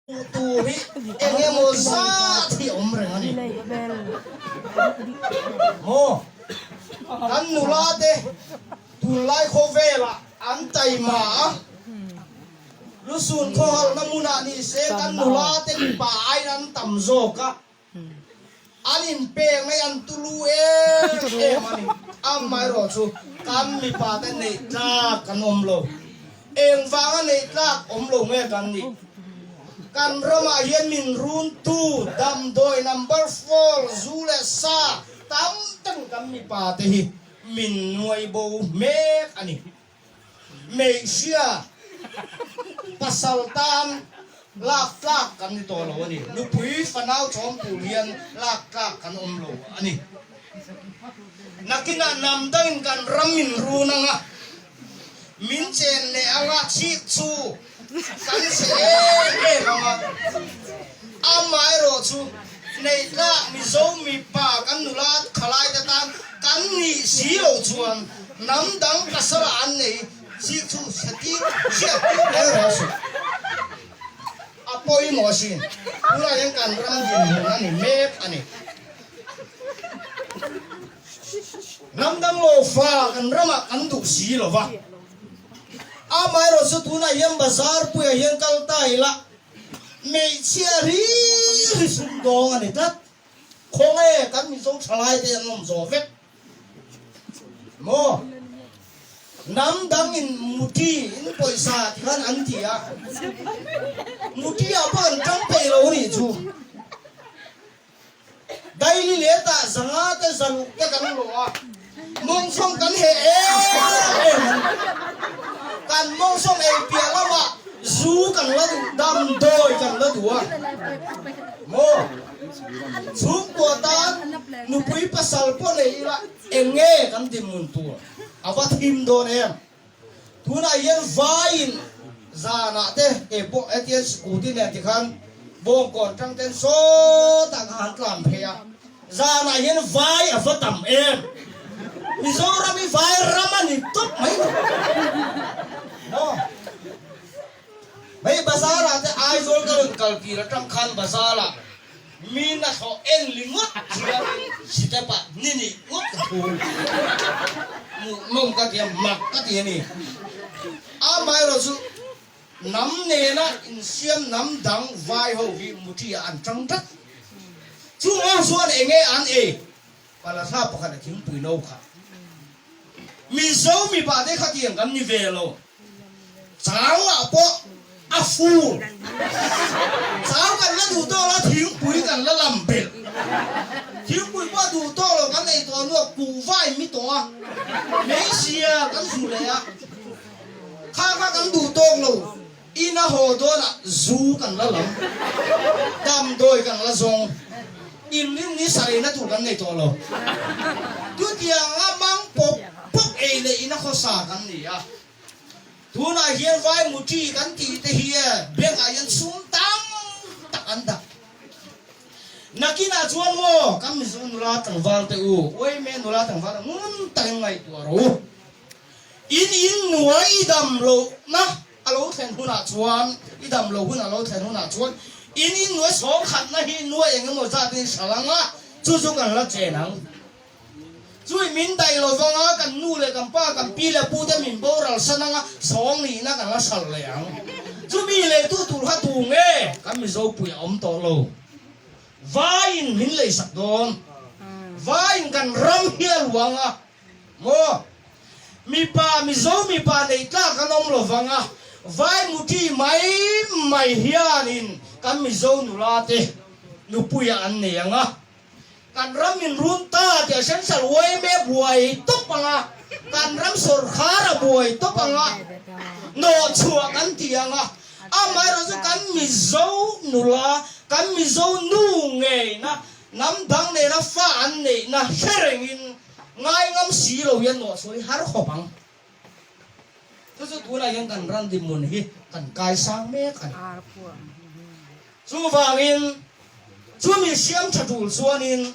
Hmuh tur hi eng emaw zat hi awm reng a ni. Maw? Kan nula te tunlai khawvelah an taima a, lusun khawhalna hmunah ni se kan nula te mipa aiin an tam zawk a, an inpek mai an tulu em em a ni. Amaherawhchu kan mipa te neih tlak kan awm lo. Engvanga neih tlak awm lo nge kan nih? Kan ramah hian min runtu damdawi number four zu leh sa tam tak kan mipa te hi min nuai bo mek a ni. Hmeichhia pasal tan lak tlak kan ni tawh lo a ni. Nupui fanau chawm tur hian lak tlak kan awm lo a ni. Nakinah hnam dangin kan ram min run ang a, min chen leh ang a, chhik chu kan chhe em em ang a. Amaherawhchu, Neihtlak Mizo mipa kan nula khalai te tan kan nih si lo chuan hnam dang pasal ah an nei chik chu hre tir hriat tir reng reng suh. A pawimawh asin. Tunah hian kan ram dinhmun a ni mek a ni. Hnam dang lo fa kan ramah kan duh si lo va. Amaherawhchu tunah hian bazar puiah hian kal ta ila Hmeichhia ri ri sumdawng a ni tlat. Khawnge kan Mizo thalai te an awm zawh vek maw? Hnam dang in muti in pawisa ti khan an ti a, muti ah pawh an tang peih lo nih chu. Daily letah zanga te zaluk te kan lawh a, mawngsawm kan heh em em a ni. Kan mawngsawm ei piah lamah zu kan la duh, damdawi kan la duh a. Maw? Chhungkua tan nupui pasal pawh nei ila eng nge kan dinhmun tur a va thim dawn em? Tunah hian vaiin zanah te kei pawh hetiang scooty nen tikhan bawngkawn tang ten sawtah kha han tlan phei a, zanah hian vai a va tam em! Mizoram hi vai ram a ni tawp mai lo maw? Hei bazar ah te Aizawl ka rawn kal tir atang khan bazar ah mi na thlawh en li ngawt chuanin step ah ni nih ngawt ka thu hmuhnawm ka ti a mak ka ti a ni. Amaherawh chu hnam nena insiam hnam dang vai ho hi muthi ah an tang tlat. Chung ho chuan enge an ei? Palatha pakhat a thingpui no kha. Mizo mipa te khatiang kan ni ve lo. Changah pawh a fur. Chang kan la duh tawk lo, thingpui kan la lam belh. Thingpui pawh duh tawk lo kan ei tawh hnuah kuhva in mi tawh a, hmeichhia kan zu leh a. Kha kha kan duh tawk lo, in a haw dawnah zu kan la lam, damdawi kan la zawng, inrin ni sareina tur kan nei tawh lo. Chutianga mang pawp pawp ei leh in a khawsa kan ni a. Tunah hian vai muṭi kan tih te hi bank ah hian sum tam tak an dah. Nakinah chuan maw kan Mizo nula tlangval te u, uaime nula tlangval te ngun takin ngaihtuah rawh u. In in nuai i dam lohna a lo thlen hunah chuan, i dam lo hun a lo thlen hunah chuan in in nuai sawng khatna hi nuai eng emaw zat in hral ang a, chu chu kan la chen ang. Chui min daih lo vang a, kan nu leh kan pa, kan pi leh pu te min boral san ang a, sawng nihna kan la hral leh ang. Chumi leitu tur kha tu nge? Kan Mizopui a awm tawh lo. Vaiin min leisak dawn. Vaiin kan ram hi a luang a, maw? Mipa, Mizo mipa neih tlak an awm lo vang a, vai muti mai mai hianin kan Mizo nula te nupuiah an nei ang a. Kan ram in run ta tih a Central yma buai tawp ang a, kan ram sawrkhar a buai tawp ang a, nawhchhuah kan ti ang a, amaherawh chu kan Mizo nula, kan Mizo nu ngeina, hnam dang nena fa an neihna hre rengin ngai ngam si lo hian nawhchhuah hi har khawp ang. Chu chu tunah hian kan ram dinhmun hi kan kaisang mek a ni. Chuvangin chumi siam tha tul chuanin.